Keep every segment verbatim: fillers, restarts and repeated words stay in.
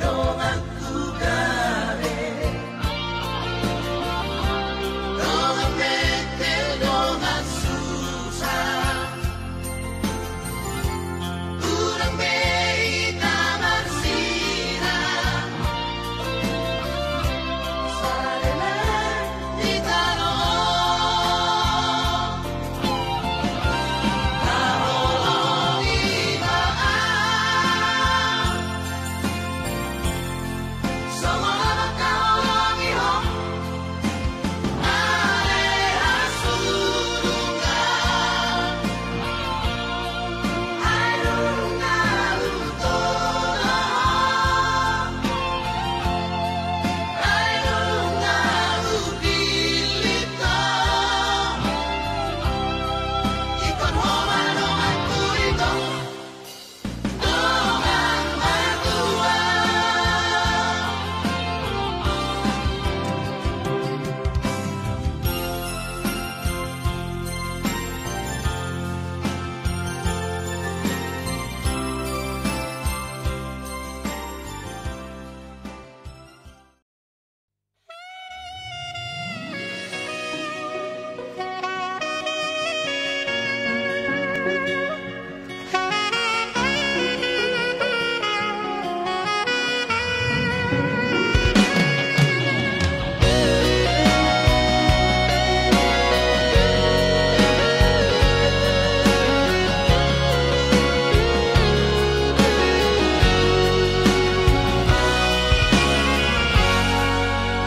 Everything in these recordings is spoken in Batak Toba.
Donganku gabe, dongan mete, dongan susah. Hurang be hita marsilang, sada nang di tano on. Haholongi ma au, songon na mangkaholongi ho.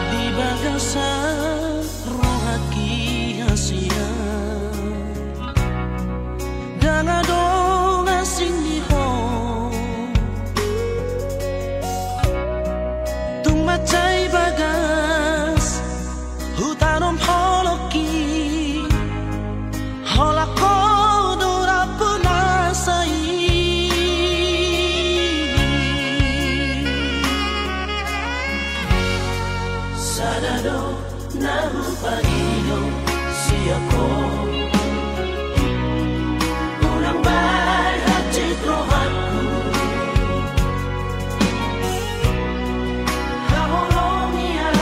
Di bagasan rohangki hasian, ndang adong asing ni ho. Tung mansai bagas hutanom holongki, holan ho do rampunasa i. Sada do na hupangido sian ho, unang bahen hansit rohangku. Haholongi au,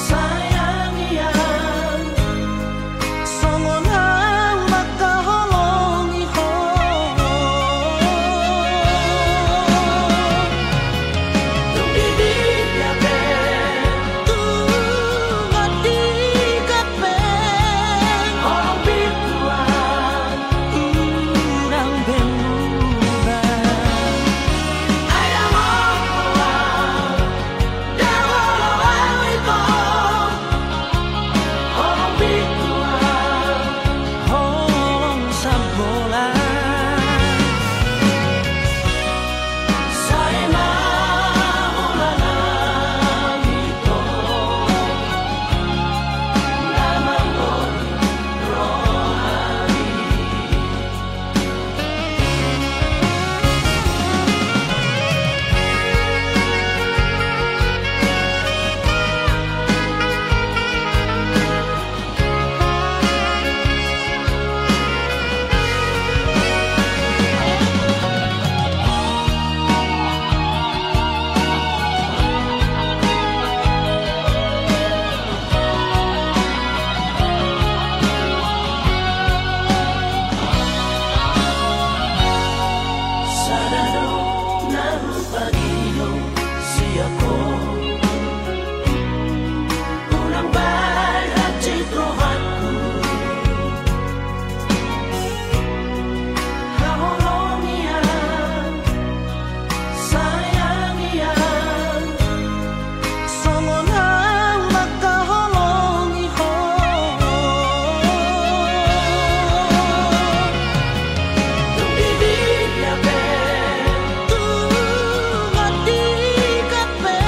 sayangi au, songon ahu mangkaholongi ho. Tung di dia pe, tung di dia pe, holong pintu au, unang be murah. Ai dang olo au, dang olo au ito, holong pintu au, holong sambola. Sai ma holan au ito, na manggohi rohami. Sada do na hupangido sian ho, unang bahen hansit rohangku. Haholongi au, sayangi au, songon ahu mangkaholongi ho. Tung di dia pe, tung di dia pe,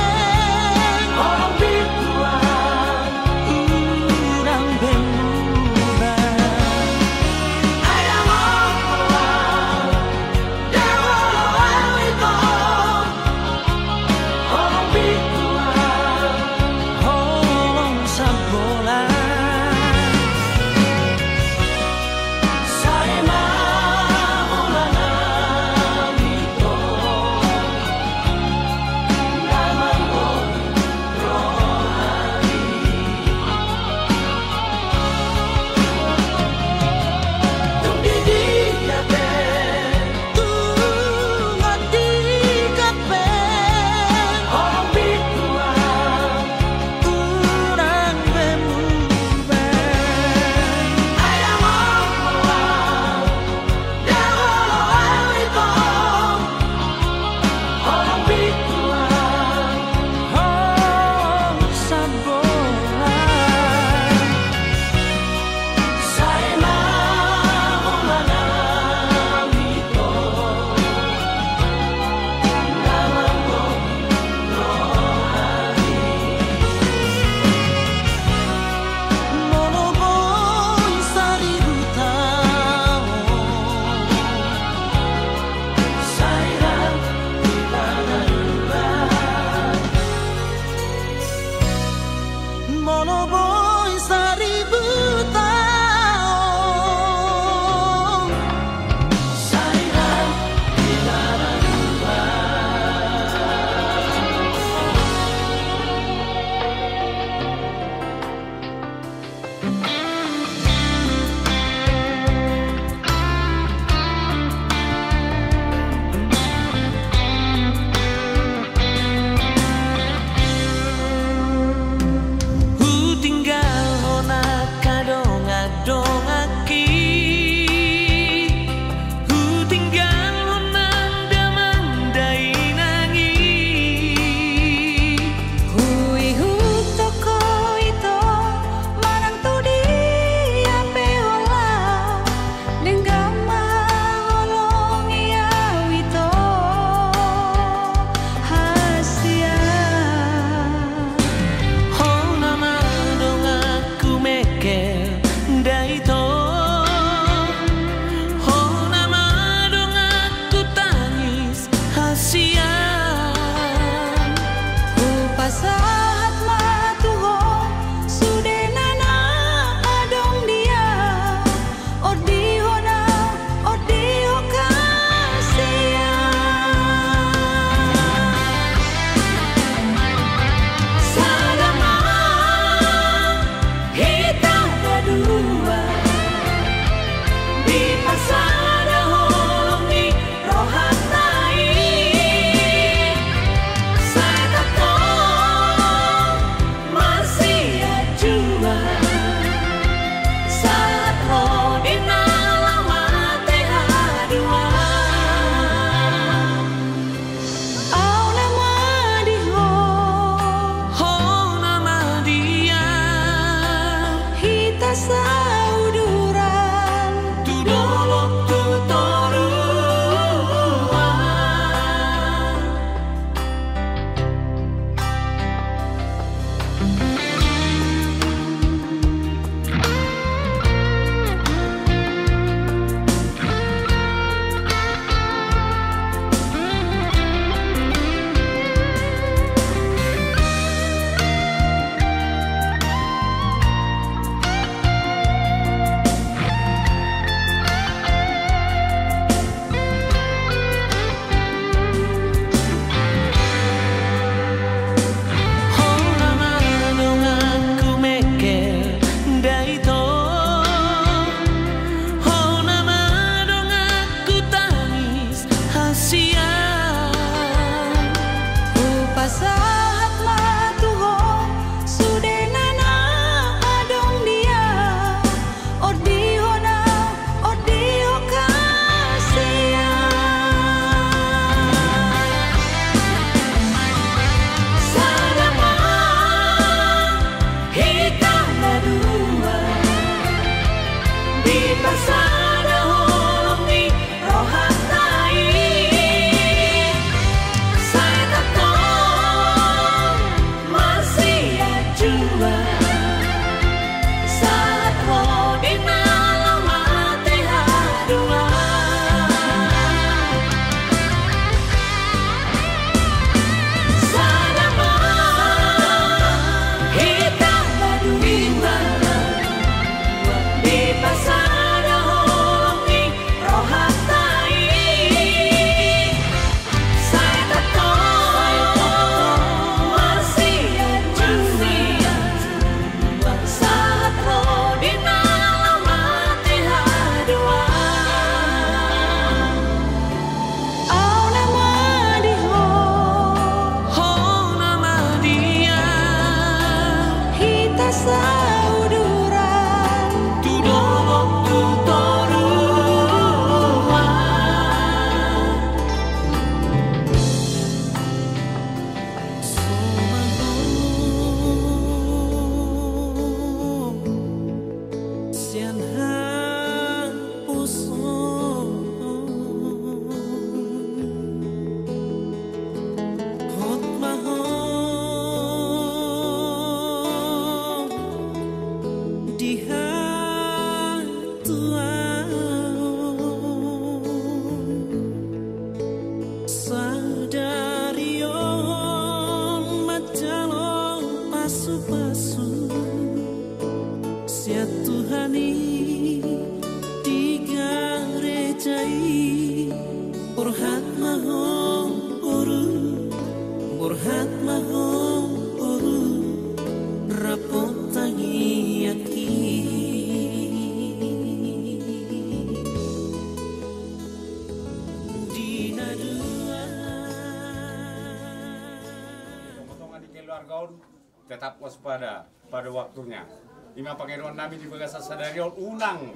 Marga on tetap waspada pada waktunya. Ima pangidoan nami di bagasan sadari on, unang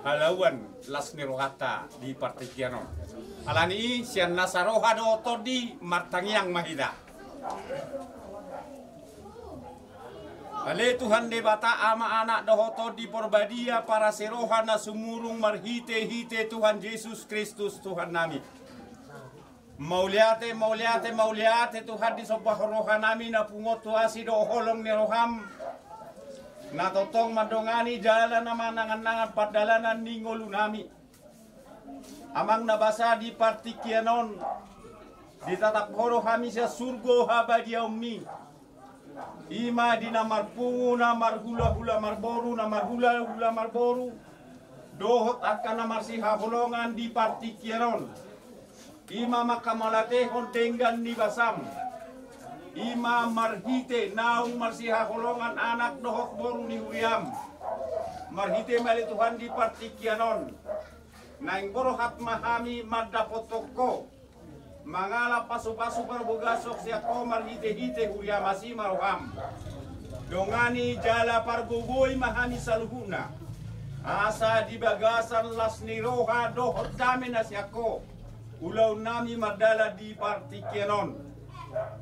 halauan las ni rohanta di partingkian on. Alani i sian nasa roha dohot tondi martangiang ma hita. Ale Tuhan Debata, Ama, Anak dohot Tondi Porbadia, parasi roha na sumurung marhite-hite Tuhan Jesus Kristus Tuhan nami. Mauliate, mauliate, mauliate Tuhan, disombahon roha nami na pungu on tu asi dohot holong ni roham, na tongtong mandongani jala na manangan-nangan pardalanan ni ngolu nami. Amang na basa, di partingkian on ditatap Ho do hami sian surgo habadiaonmi. Ima di na marpungu, na marhulahula marboru, na marhulahula marboru, dohot angka na marsihaholongan di partingkian on. Ima manghamauliatehon denggan ni basam. Ima marhite naung marsihaholongan anak dohot boru ni huriam. Marhite ma ale Tuhan di partingkian on, naeng borhat ma hami mandapothon Ho, mangalap pasupasu parbagason sian Ho marhitehite huriam. Asi ma roham. Dongani jala pargogoi ma hami saluhutna, asa di bagasan las ni roha dohot dame na sian Ho ulaon nami mardalan di partingkian on.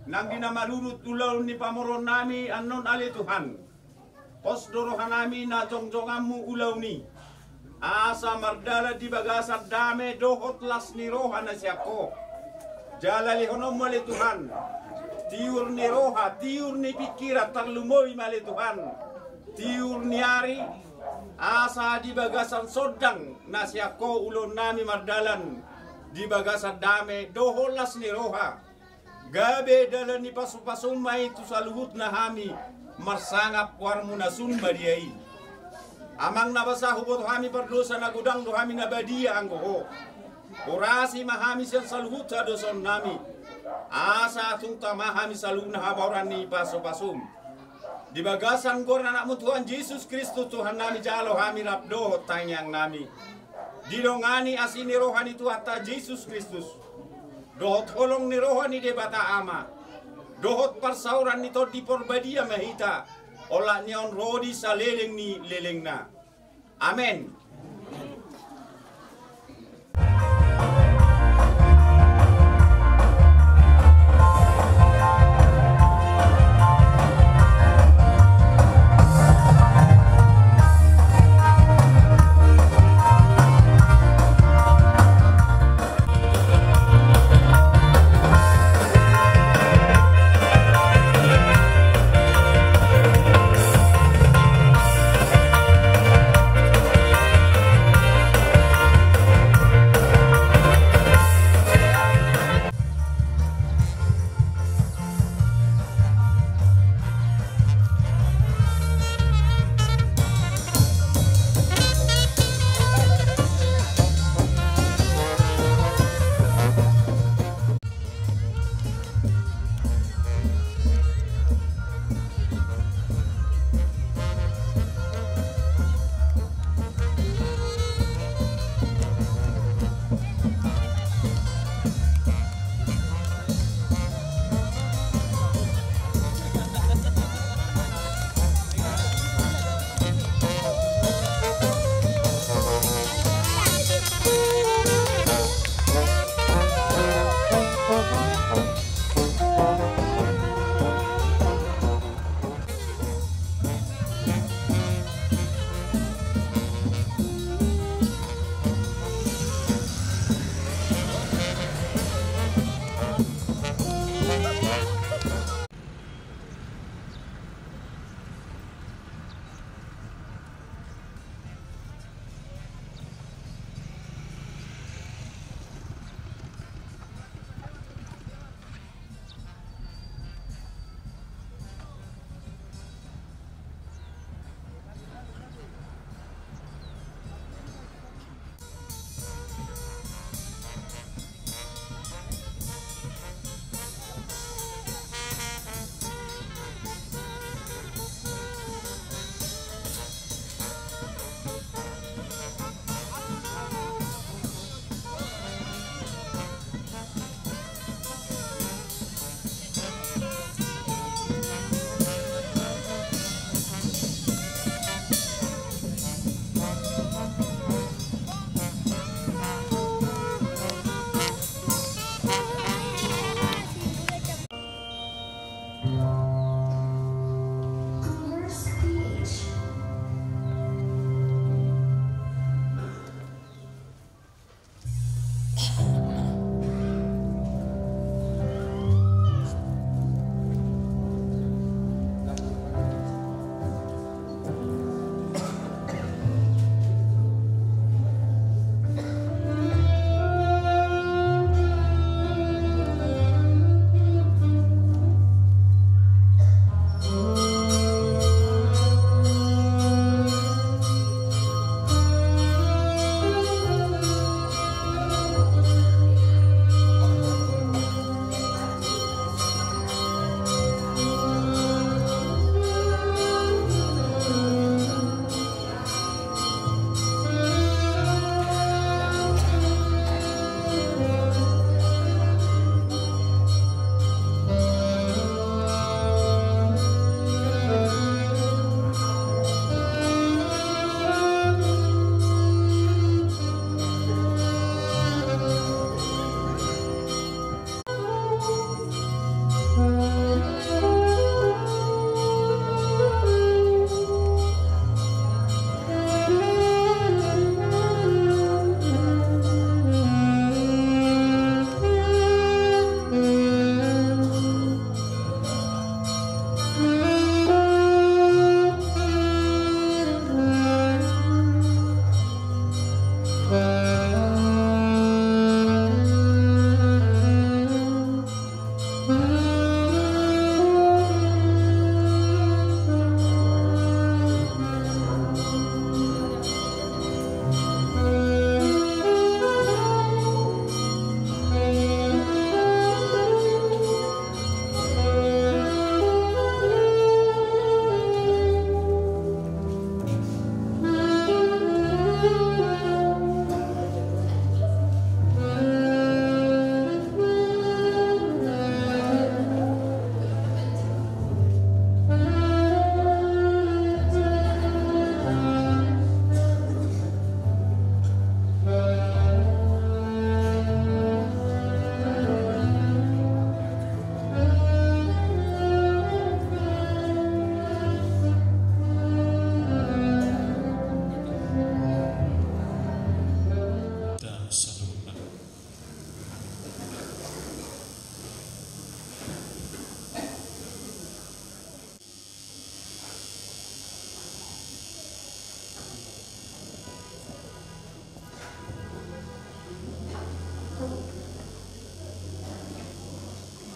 Nang di na marurut ulaon ni pamoruon nami annon ale Tuhan, pos do roha nami na jongjonganmu ulaon i, asa mardalan di bagasan dame dohot las ni roha na sian Ho. Jala lehononmu ale Tuhan tiur ni roha, tiur ni pingkiran, tarlumobi ma ale Tuhan tiur ni ari, asa di bagasan sondang na sian Ho ulaon nami mardalan di bagasan dame dohot las ni roha. Gabe dalan ni pasupasum ma i tu saluhutna hami marsangap goarmu na sun badia i. Amang na basa, huboto hami pardosa, na godang do hami na badia anggo Ho. Horasi ma hami sian saluhut hadosaon nami, asa tung tama hami saluhutna hamoraon ni pasupasum. Di bagasan goar ni Anakmu Tuhan Jesus Kristus Tuhan nami, jalo hami rap dohot tangiang nami. Didongani asi ni roha ni Tuhanta Jesus Kristus, dohot holong ni roha ni Debata Ama, dohot parsaoran ni Tondi Porbadia ma hita, olat ni on ro di saleleng ni lelengna. Amen.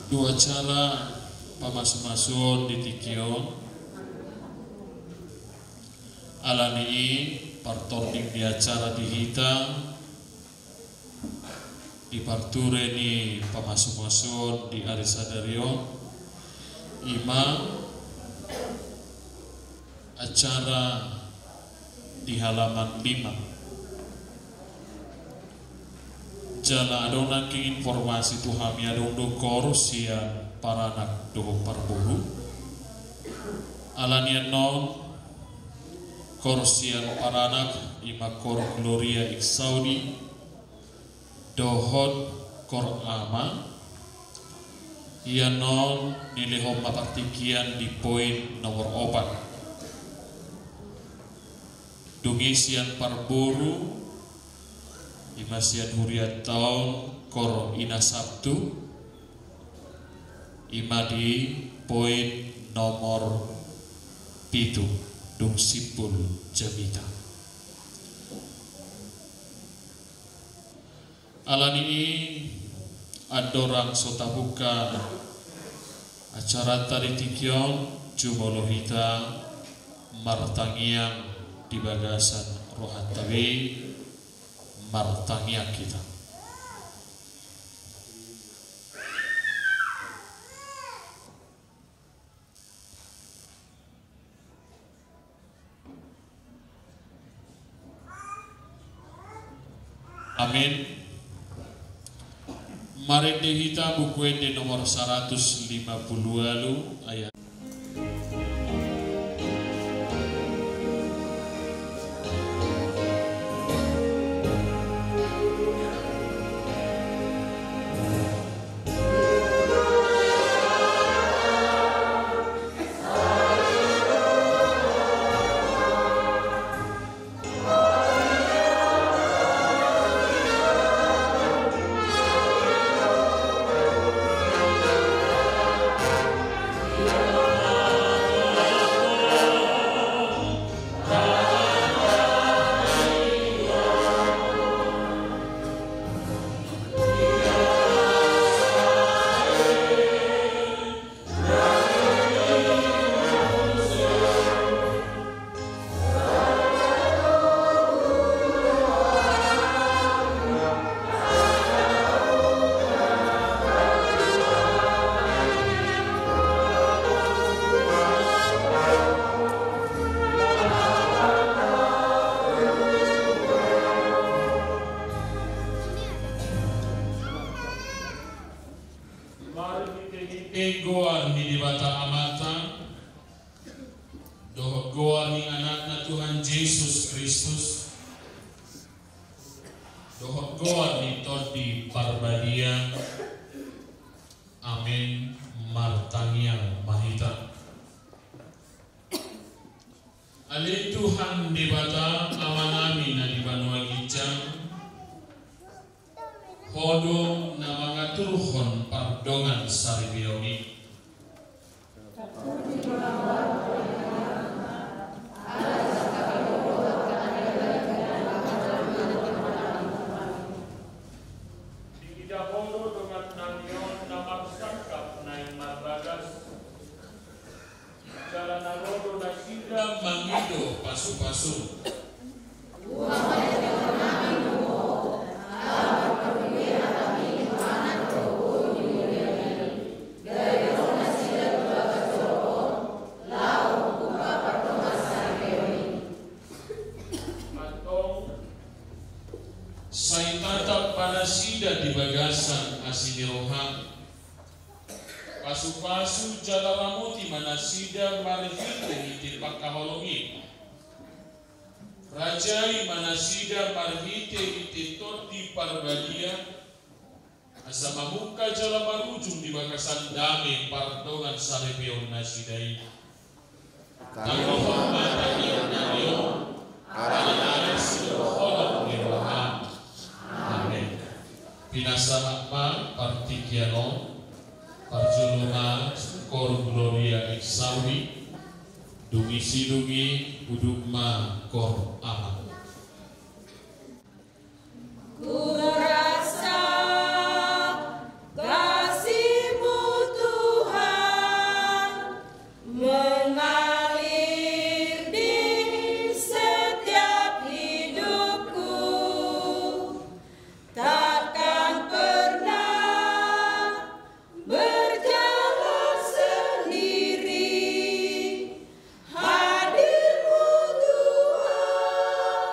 Tu acara pamasumasuon di tingki on, alani i partording ni acara di hita, di parture ni pamasumasuon di ari sadari on, i ma acara di halaman lima. Jala adong nangkin informasi tu hami, adong do koor sian paranak dohot parboru. Alani annon koor sian paranak i ma koor Gloria Exaudi dohot koor Ama. Ia annon nilehon ma partingkian di poin nomor opat. Dung i sian parboru, i ma sian hurianta on koor Ina Sabtu, i ma di poin nomor pitu, dung simpul jamita. Alani i, andorang so tabuka acaranta di tingki on, jumolo hita martangiang di bagasan rohanta be, martangiang hita. Amin. Marende hita Buku Ende nomor saratus lima pulu ualu, ayat. Goar ni Debata Amanta, dohot goar ni Anakna Tuhan Jesus Kristus, dohot goar ni Tondi Parbadia. Amen. Martangiang ma hita. Ale Tuhan Debata, Amanami na di banua ginjang, Ho do na mangaturhon pardongan saripeon i. Diida Ho do dongannami on na marsangkap naeng marbagas, jala na ro do nasida mangido pasupasu. Sai tatap ma nasida di bagasan asi ni roham. Pasupasu jala ramoti ma nasida marhite ni tipak haholongi. Rajai ma nasida marhite ni Tondi Parbadia, asa mamungka jala marujung di bagasan dame pardongan saripeon nasida i. Tangihon ma tangiangnami on, ala naeng sidohonon ni roham. Amen. Pinasahat ma partingkian on, parjolo ma Cor Gloria Exaudi, dung i sidung i udut ma Cor Amank. Kurasa kasih-Mu Tuhan mengalir di setiap hidupku. Takkan pernah berjalan sendiri. Hadir-Mu Tuhan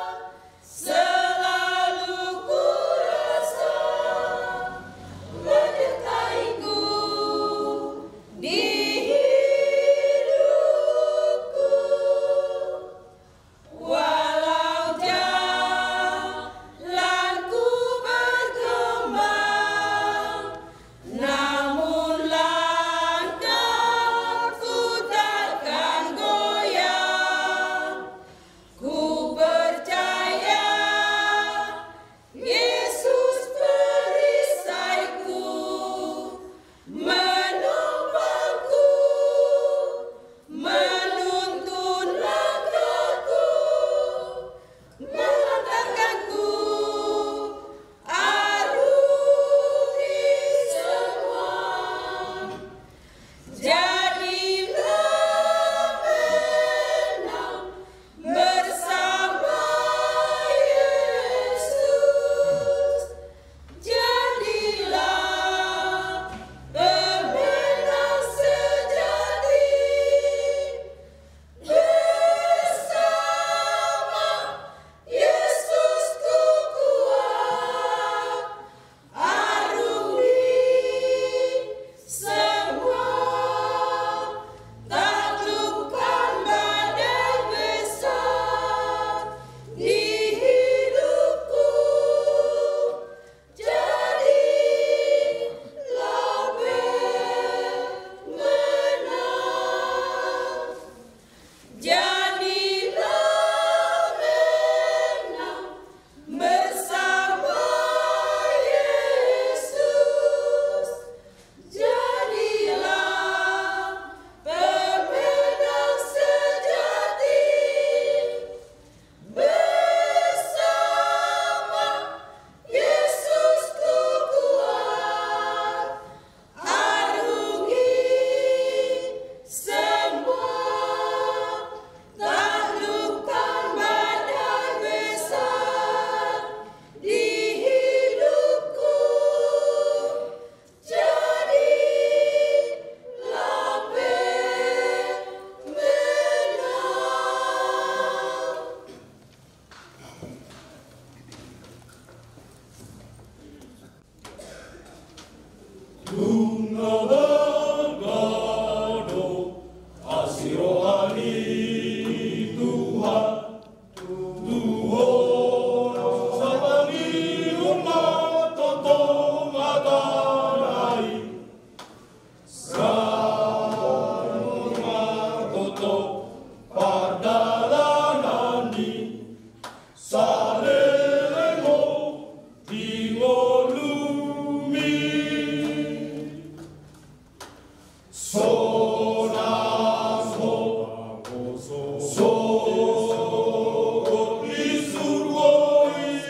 Sonang do, sogot ni surgo i,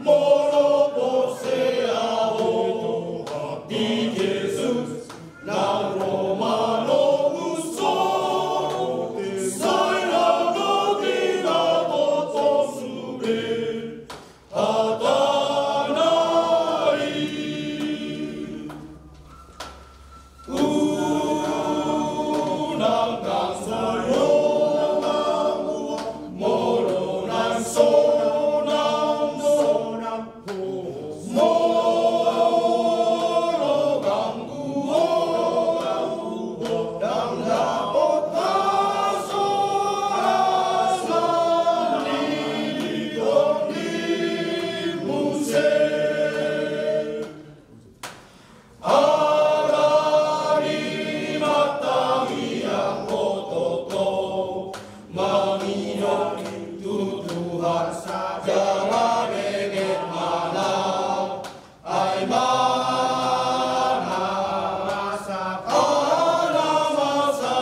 molo porsea ho di Jesus, nang ro manobus ho, sai nang do didapot ho sude hatana i. Unang ganggu ho, molo naeng sonang do. Molo ganggu ho, ndang dapot hasohotan ni tondimu muse. Ala ni martangiang ho toto, mangido tu Tuhan, jala benget ma na. Ai ma na, masa, ala masa,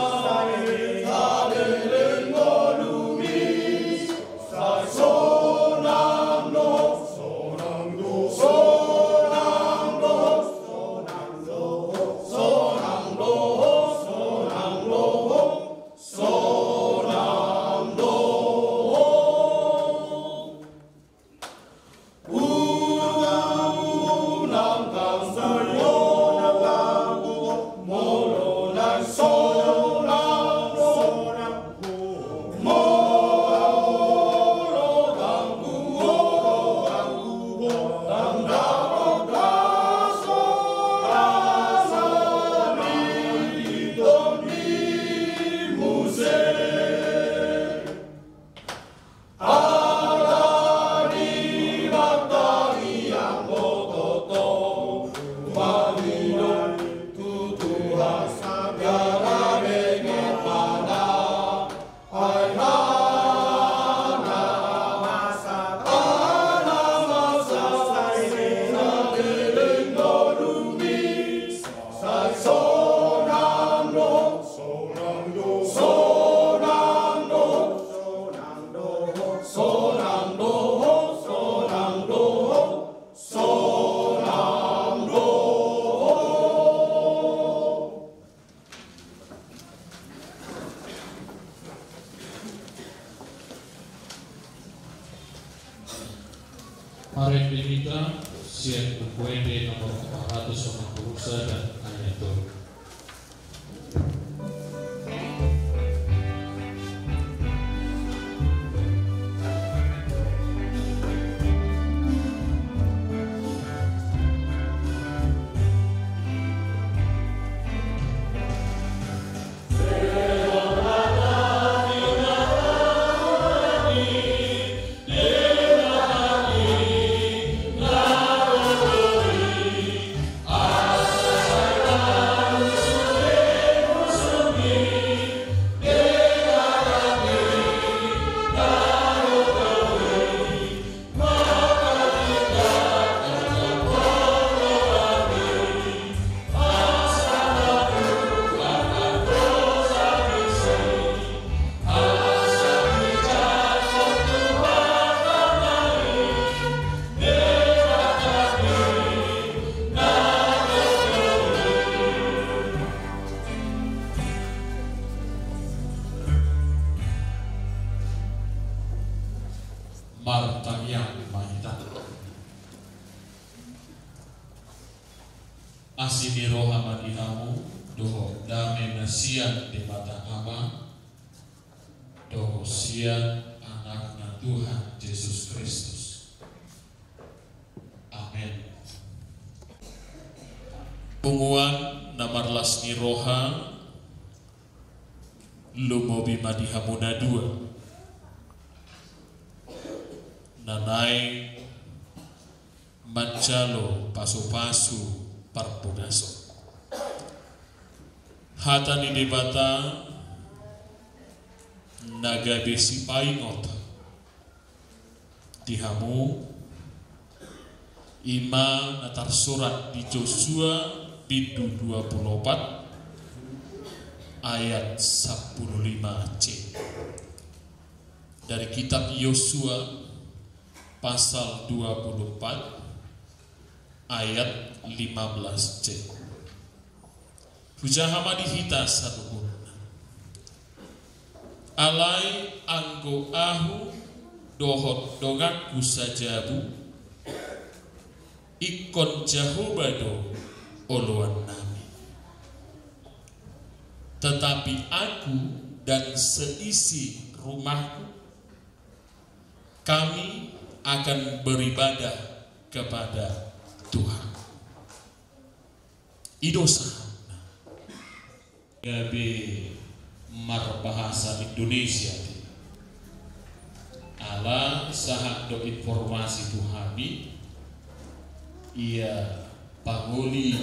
saleleng ngolumi. Sai sonang do, sonang do, sonang do, sonang do, sonang do, sonang do, sonang do. Unang ganggu ho, molo naeng sonang do. Molo ganggu ho, ndang dapot hasohotan ni tondimu muse. Ala ni martangiang ho toto, mangido tu Tuhan, jala benget ma na. Ai ma na, masa, ala masa, saleleng ngolumi. Sai sonang do, sonang do, sonang do, sonang do, sonang do, sonang do, sonang do. Marende hita sian Buku Ende nomor empat ratus onom puluh sada, ayat tolu. Martangiang ma hita. Asi ni roha ma di hamu dohot dame na sian Debata Ama dohot sian Anakna Tuhan Jesus Kristus. Amen. Punguan na marlas ni roha, lumobi ma di hamu na dua na naeng manjalo pasupasu parbonason. Hata ni Debata na gabe sipaingot di hamu, i ma na tarsurat di Josua bindu dua pulu opat, ayat sampulu lima C. Dari kitab Yosua pasal dua puluh empat ayat lima belas C. Hujaha ma di hita saluhutna. Alai anggo ahu dohot donganku sajabu, ingkon Jahowa do oloannami. Tetapi aku dan seisi rumahku, kami akan beribadah kepada Tuhan. I do sahatna. Gabe marbahasa Indonesia. Ala sahat do informasi tu hami, ia pangoli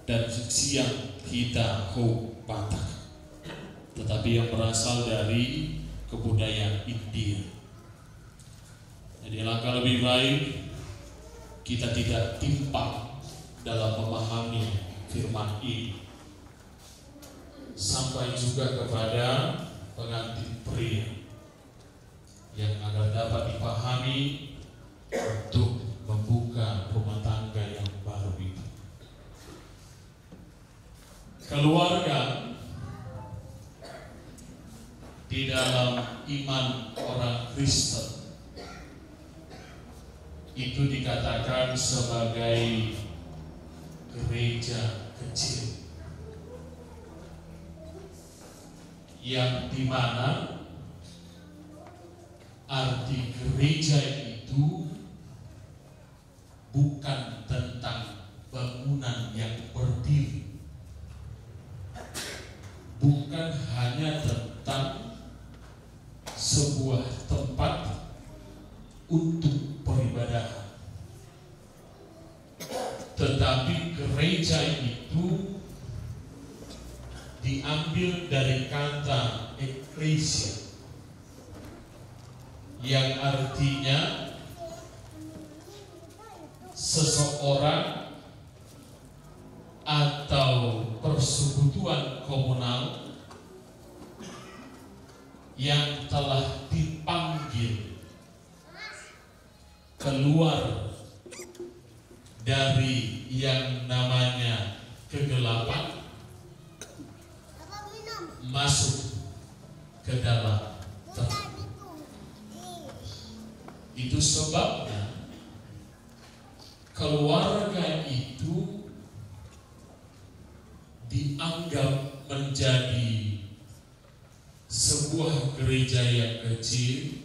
dan sian hita ho Batak, tetapi yang berasal dari kebudayaan India. Jadi, alangkah lebih baik kita tidak timpang dalam memahami firman ini. Sampai juga kepada pengantin pria yang agar dapat dipahami untuk membuka rumah tangga yang baru itu. Keluarga di dalam iman orang Kristen itu dikatakan sebagai gereja kecil, yang dimana arti gereja itu bukan tentang bangunan yang berdiri, bukan hanya tentang sebuah tempat untuk peribadahan, tetapi gereja itu diambil dari kata ekklesia, yang artinya seseorang atau persekutuan komunal yang telah dipanggil keluar dari yang namanya kegelapan masuk ke dalam terang. Itu sebabnya keluarga itu dianggap menjadi sebuah gereja yang kecil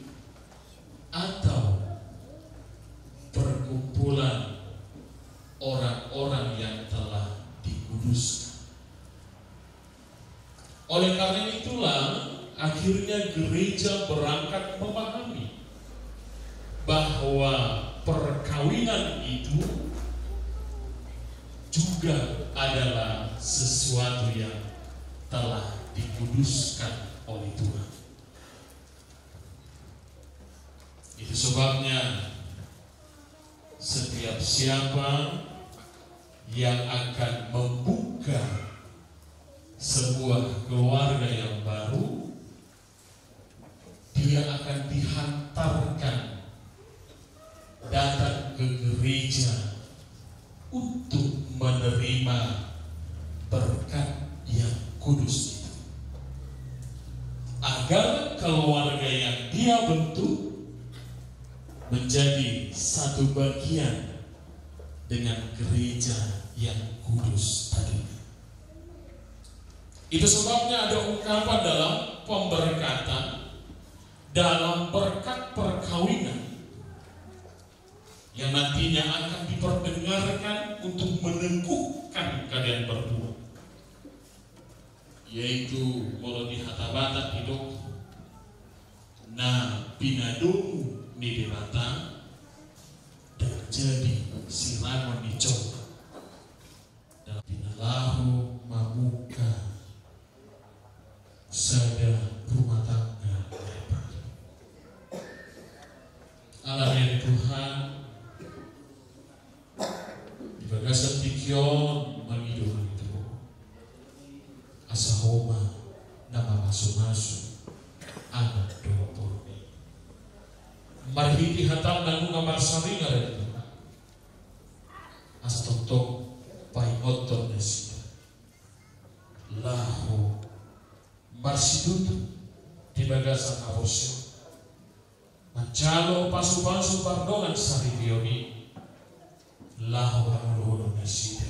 atau perkumpulan orang-orang yang telah dikuduskan. Oleh karena itulah, akhirnya gereja berangkat memahami bahwa perkawinan itu juga adalah sesuatu yang telah dikuduskan oleh Tuhan. Itu sebabnya setiap siapa yang akan membuka sebuah keluarga yang baru, dia akan dihantarkan datang ke gereja untuk menerima berkat yang kudus itu. Agar keluarga yang dia bentuk menjadi satu bagian dengan gereja yang kudus tadi. Itu sebabnya ada ungkapan dalam pemberkatan, dalam berkat perkawinan, yang nantinya akan diperdengarkan untuk meneguhkan kalian berdua. Yaitu, molo di hata Batak didok, na pinadomu ni Debata, ndang jadi sirangon ni jolma. Dalam pinalaho mamungka sada rumah tangga. Alani i Tuhan, di bagasan tingki on mangido hami tu Ho. Sahat ma na mamasumasu anak dohot boru i. Marhite hataM na nunga marsaringar i, asa tongtong paingothon nasida laho marsitutu di bagasan haporseaon, manjalo pasupasu pardongan saripeon i, laho manguluhon nasida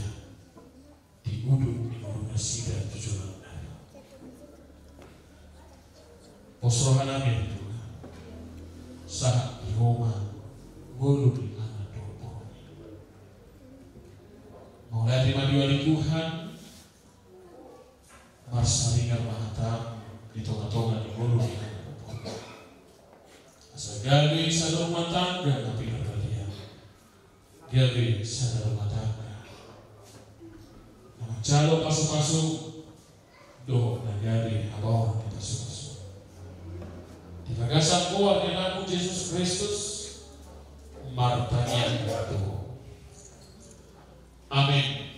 di udut ni ngolu nasida tu joloan on. Pos roha nami, Tuhan, sahat di Ho ma ngolu ni anak dohot boru i. Mauliate ma di Ho ale Tuhan, marsaringar ma hataM di tongatonga ni ngolu ni anak dohot boru i. Asa gabe sada rumah tangga na pinarbadia, gabe sada rumah tangga na manjalo pasupasu dohot na gabe habaoran ni pasupasu. Di bagasan goar ni AnakMu Jesus Kristus, martangiang hami tu Ho. Amen.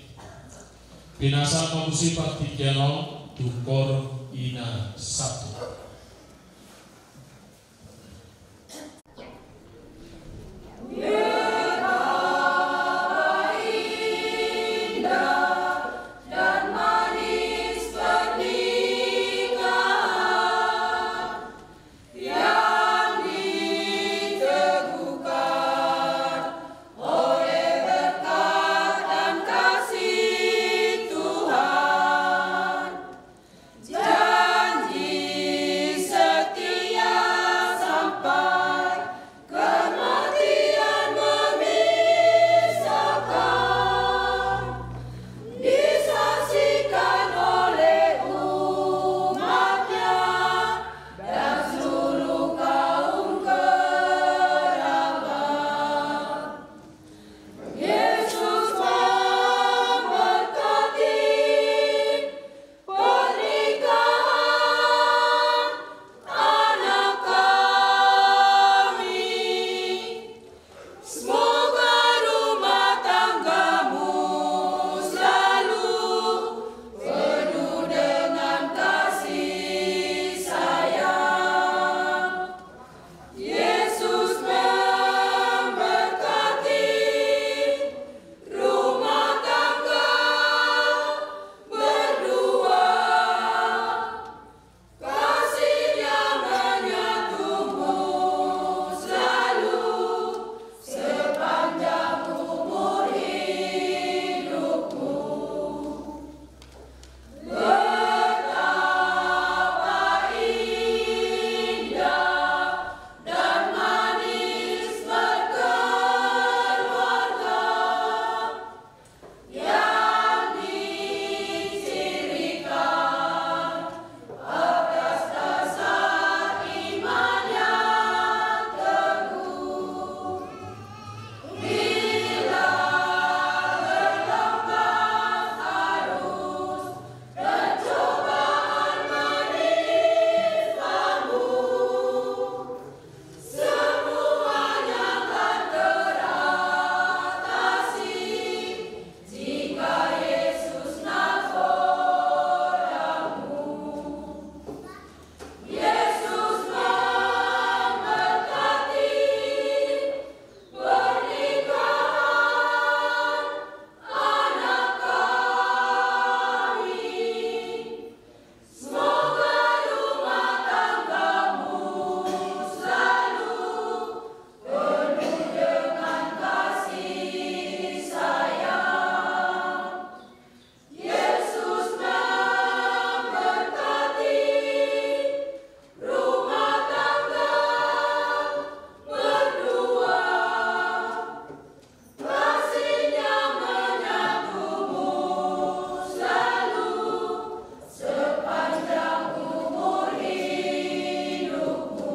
Pinasahat ma muse partingkian on tu koor i na satu. Janji setia sampai kematian memisahkan, disaksikan oleh umat-Nya dan seluruh kaum kerabat. Yesus memberkati pernikahan anak kami. Semoga rumah tanggamu selalu penuh dengan kasih sayang. Yesus memberkati rumah tangga berdua. Kasih-Nya menyatumu selalu sepanjang umur hidupmu. Betapa indah dan manis berkeluarga yang dicirikan atas dasar iman yang teguh. Bila berlomba arus pencobaan menimpa, semuanya akan teratasi jika Yesus nakodamu. Yesus memberkati pernikahan anak kami. Semoga rumah tanggamu selalu penuh dengan kasih sayang. Yesus memberkati rumah tangga berdua. Kasih-Nya menyatumu selalu sepanjang umur hidupmu.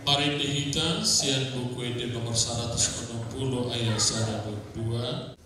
Marende hita sian Buku Ende nomor saratus onom pulu ayat sada dohot dua.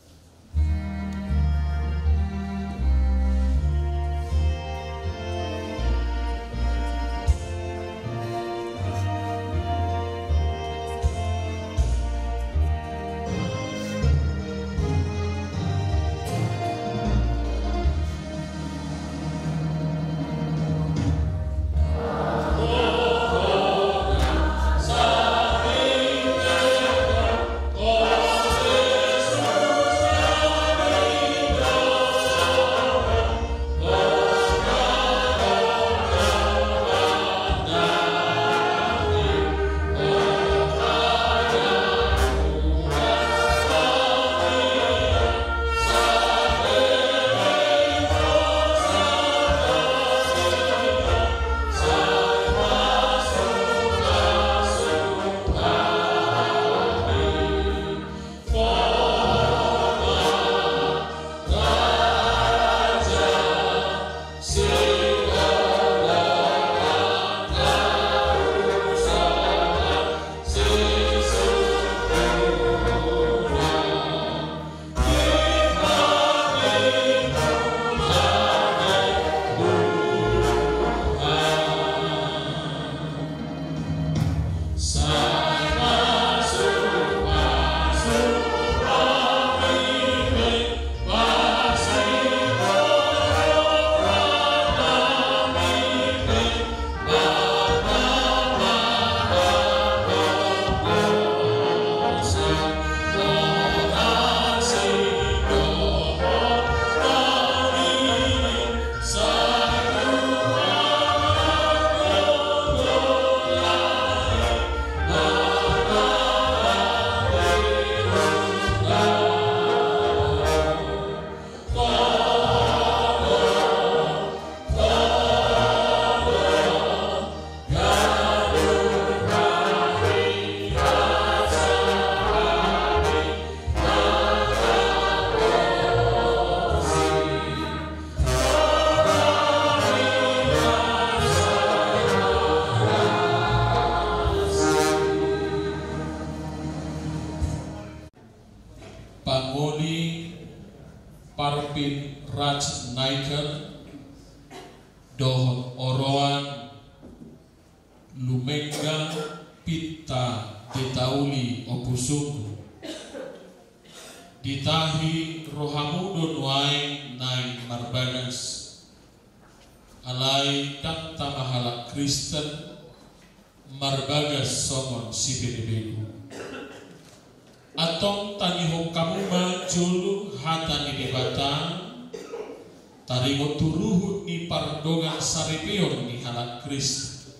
Raj Naikal dohot oroan Lumengga Pinta de Tauli Ompusunggu. Ditahi rohamu do nuaeng naeng marbagas. Alai ndang tama halak Kristen marbagas songon sibegu-begu. Antong tangihon hamu ma jolo hata ni Debata, taringot tu ruhut ni pardongan saripeon ni halak Kristen.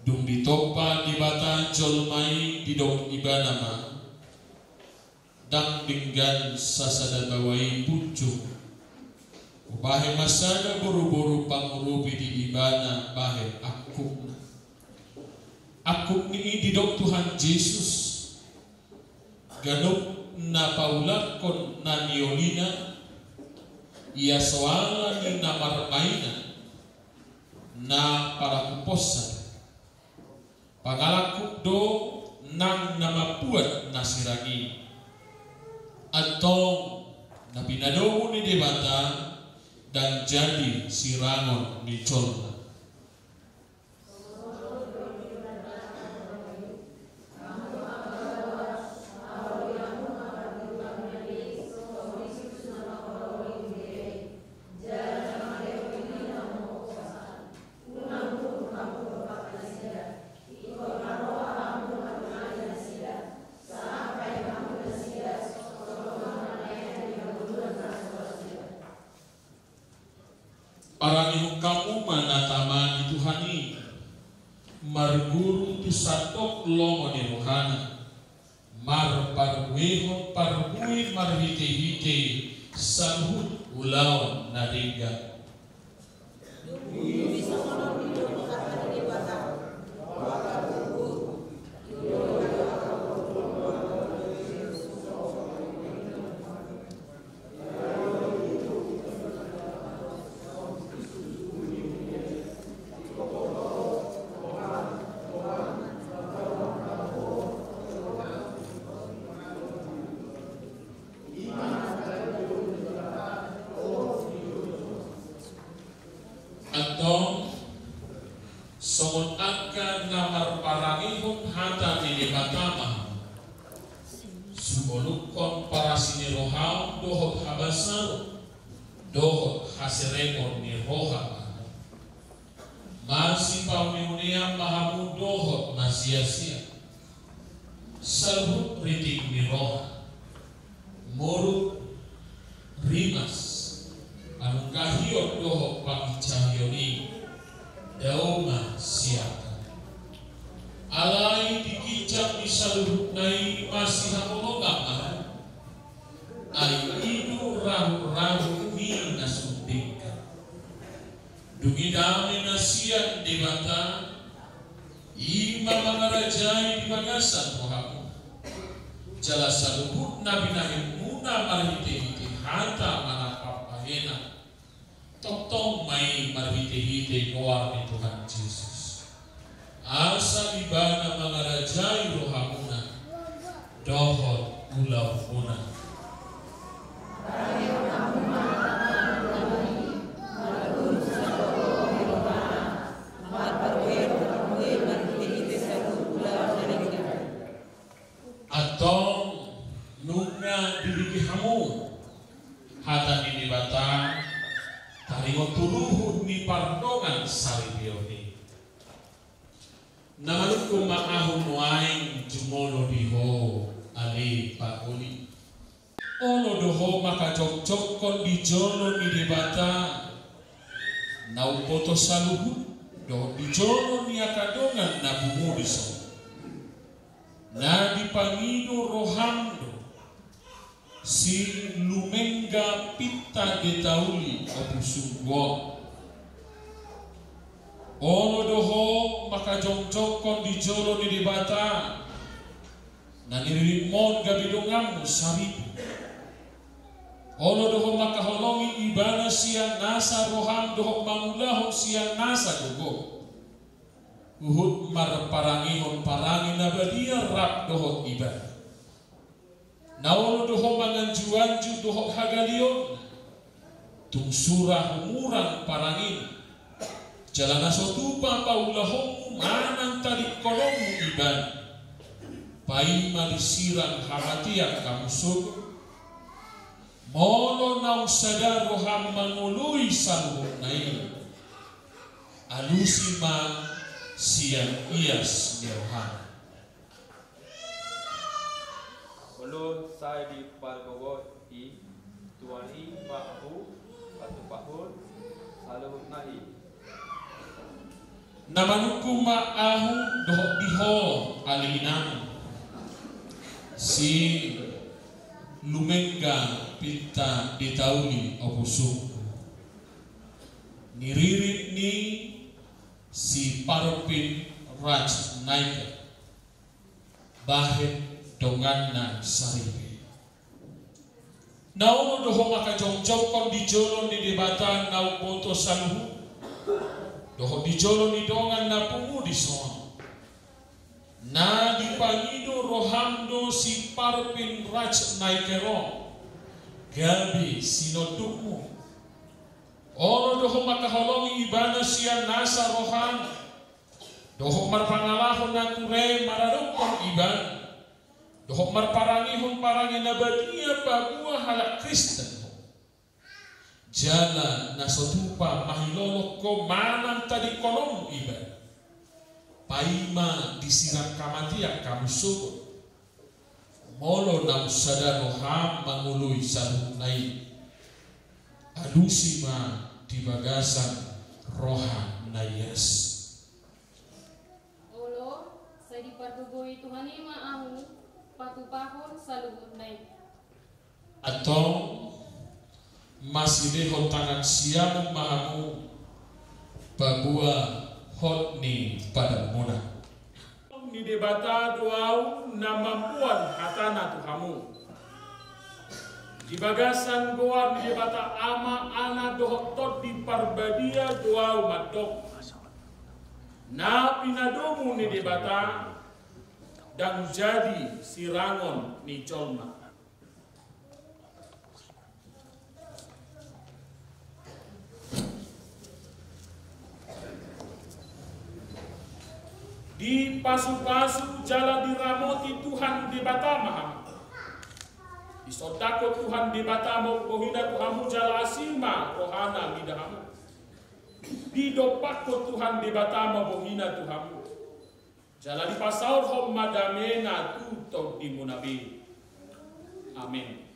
Dung ditompa Debata jolma i, didok Ibana ma, ndang denggan sasada baoa i punjung. Hubahen ma sada boru-boru pangurupi di ibana bahen angkupna. Angkup ni i didok Tuhan Jesus. Ganup na paulakkon na niolina, ia soala ni na marmainan, na palaku ponsan. Pangalangkup do nang na mambuat na sirang i. Antong na pinadomu ni Debata ndang jadi sirangon ni jolma. Parangehon hamu ma na tama ni Tuhan i, marguru tu sandok lomo ni rohana, marparbuehon parbue marhite-hite saluhut ulaon na denggan. Antong, songon angka na marparangehon hata ni Debata ma hamu. Sumolukkon parasi ni roham dohot habasaron, dohot haserengon ni roha ma hamu. Masipaune-unean ma hamu dohot masiasian. Saluhut riting ni roha, muruk, rimas, panungkahion dohot pangincahion i, dao ma sian hata. Alai di ginjang ni saluhutna i masihaholongan ma hamu. Ai i do rahut-rahut ni na sundingkan. Dung i dame na sian Debata, i ma mangarajai di bagasan rohamuna. Jala saluhut na binahenmuna marhite-hite hata manang pambahenan, tongtong ma i marhite-hite goar ni Tuhan Jesus. Asa Ibana mangarajai rohamuna dohot ulaonmuna. Antong nunga dirigi hamu hata ni Debata, taringot tu ruhut ni pardongan saripeon i. Na manungkun ma ahu nuaeng jumolo di ho ale pangoli. Olo do ho mangkajongjongkon di jolo ni Debata na umboto saluhut dohot di jolo ni angka dongan na pungu dison. Na dipangido roham do si Lumengga Pinta de Tauli Ompusunggu on. Olo do ho mangkajongjongkon di jolo ni Debata na niririmhon gabe donganmu saribu. Olo do ho mangkaholongi Ibana sian nasa roham dohot mangulahon sian nasa gogo, huhut marparangehon parange na badia rap dohot Ibana. Na olo do ho manganju-anju dohot hagaleonna Tung sura humurang parang i, jala na so tupa paulahonmu manang tadingkononmu ibana, paima disirang hamatean hamu sogot. Molo naung sada roham mangoloi saluhutna i, alusi ma sian ias ni roham. Olo, sai dipargogoi Tuhan i ma ahu, patupahon saluhutna i. Na manungkun ma ahu dohot di ho ale inang, si Lumengga Pinta Ditauli ompusungku, niririt ni si Parpin Raj Naika, bahen donganna saripe. Na olo do ho mangkajongjongkon di jolo ni Debata na umboto saluhut, dohot di jolo ni dongan na pungu dison. Na dipangido roham do si Parpin Raj Naika on gabe sinondukmu. Olo do ho mangkaholongi ibana sian nasa roham, dohot marpangalaho na ture maradophon ibana, dohot marparangehon parange na badia paboa halak Kristen ho. Jala na so tupa mahilolong ho manang tadingkononmu ibana, paima disirang hamatean hamu sogot. Molo naung sada roham mangoloi saluhutna i, alusi ma di bagasan roha na ias. Olo, sai dipargogoi Tuhan i ma ahu, patupahon saluhutna i. Antong, masilehon tangan siamun ma hamu paboa hot ni padanmuna. Ni Debata do ahu na mamboan hatana tu hamu. Di bagasan goar ni Debata Ama, Anak dohot Tondi Parbadia do ahu mandok: Na pinadomu ni Debata ndang jadi sirangon ni jolma. Dipasupasu jala diramoti Tuhan Debata ma hamu. Disondangkon Tuhan Debata ma bohina tu hamu jala asi ma rohana mida hamu. Didompakkon Tuhan Debata ma bohina tu hamu. Jala dipasaorhon ma damena tu tondimuna be. Amen.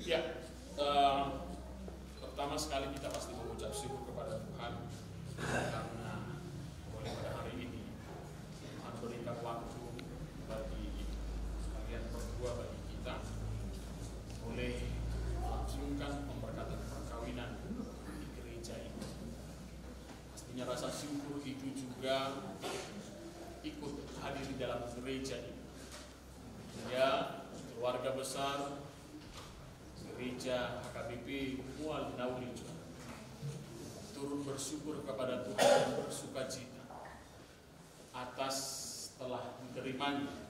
Ya, eh, pertama sekali kita pasti mengucap syukur kepada Tuhan karena boleh pada hari ini Tuhan berikan waktu bagi sekalian berdua, bagi kita boleh melangsungkan pemberkatan perkawinan di gereja ini. Pastinya rasa syukur itu juga ikut hadir di dalam gereja ini. Sehingga keluarga besar Gereja H K B P Mual Nauli turut bersyukur kepada Tuhan dan bersukacita atas telah diterimanya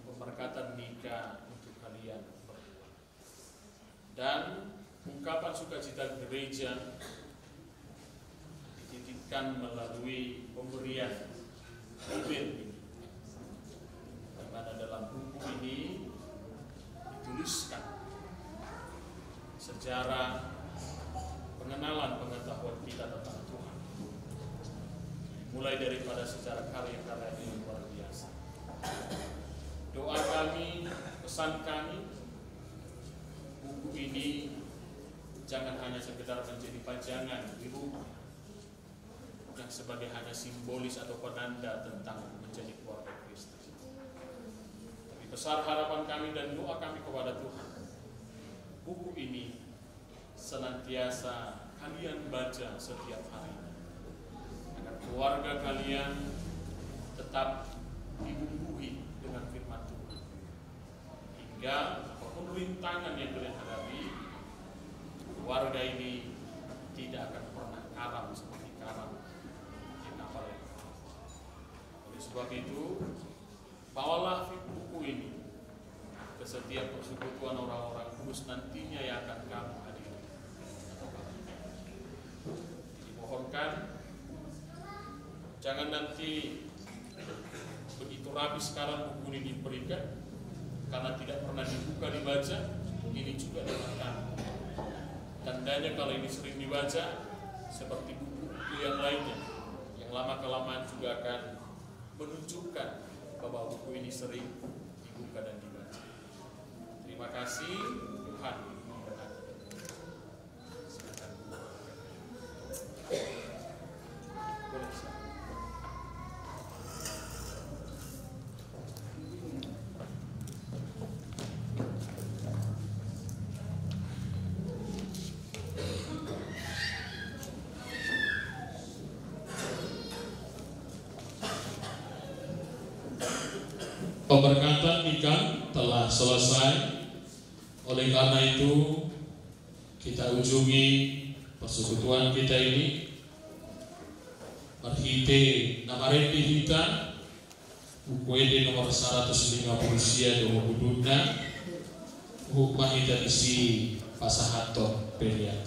pemberkatan nikah untuk kalian berdua. Dan ungkapan sukacita gereja dititipkan melalui pemberian Bibel ini, di mana dalam buku ini dituliskan sejarah pengenalan pengetahuan kita tentang Tuhan. Mulai daripada sejarah karya-karyanya yang luar biasa. Doa kami, pesan kami, buku ini jangan hanya sekedar menjadi pajangan di rumah yang sebagai hanya simbolis atau penanda tentang menjadi keluarga Kristen. Tapi besar harapan kami dan doa kami kepada Tuhan, buku ini senantiasa kalian baca setiap hari, agar keluarga kalian tetap dibumbuhi dengan firman Tuhan. Hingga Rintangan yang kalian hadapi, keluarga ini tidak akan pernah karam seperti karam di kapal. Oleh sebab itu, bawalah buku ini ke setiap persekutuan orang-orang kudus nantinya yang akan kamu hadiri. Dimohonkan, jangan nanti begitu rapi sekarang buku ini diberikan, karena tidak pernah dibuka, dibaca, ini juga dengan kamu. Tandanya kalau ini sering dibaca, seperti buku-buku yang lainnya, yang lama-kelamaan juga akan menunjukkan bahwa buku ini sering dibuka dan dibaca. Terima kasih, Tuhan memberkati. Pemberkatan nikah telah selesai. Oleh karena itu, kita ujungi persekutuan kita ini marhite na marende hita, Buku Ende nomor saratus lima pulu sia, dohot bulungna, huhut ma hita disi pasahathon pelean.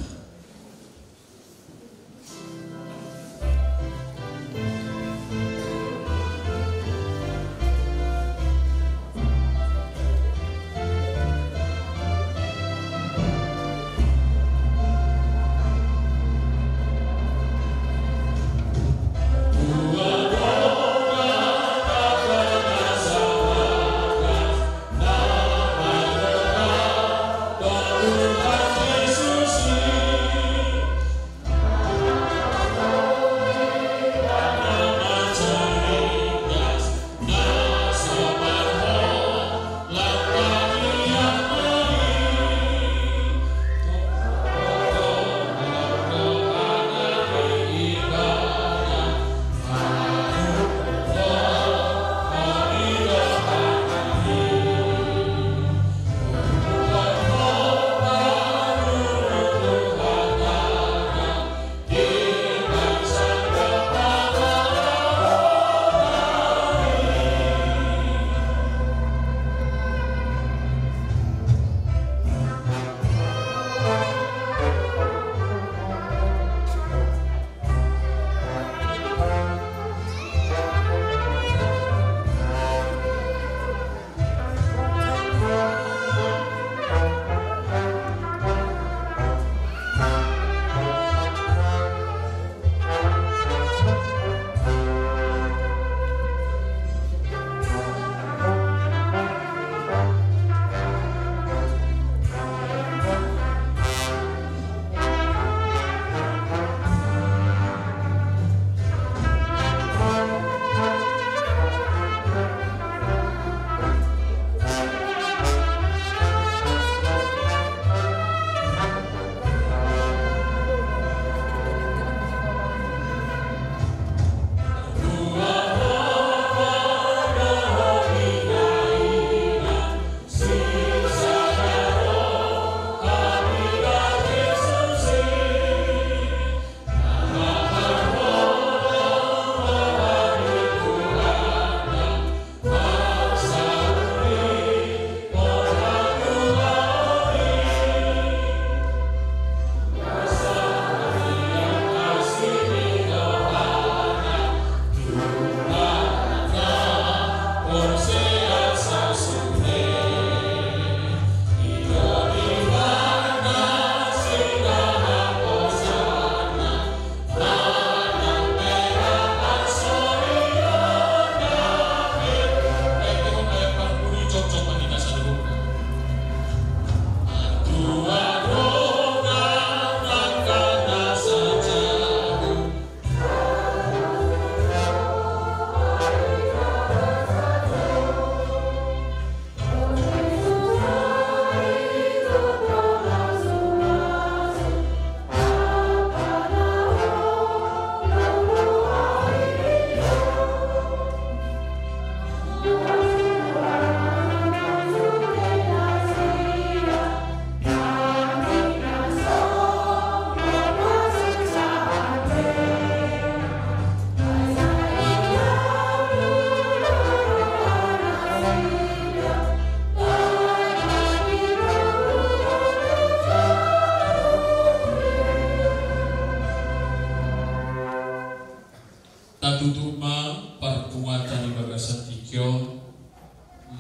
Tutup ma parpunguanta di bagasan tingki on,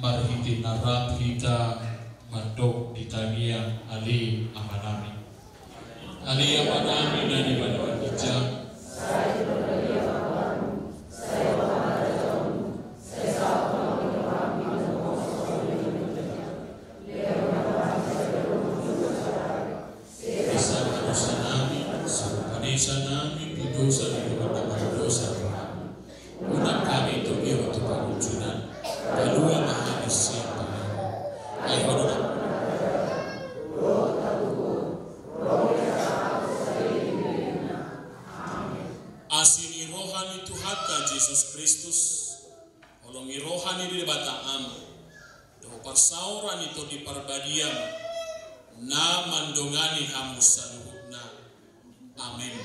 marhite na rap hita mandok di tangiang. Ale Amanami. Ale Amanami na di banua ginjang. Esa ma dosanami, songon panesanami tu dosa ni dongan na mardosa tu hami. Unang hami togihon tu pangunjunan, palua ma hami sian pangago. Ai Ho do na Asi ni roha ni Tuhanta Jesus Kristus, holong ni roha ni Debata Ama, dohot parsaoran ni Tondi Parbadia ma na mandongani hamu saluhutna. Amen.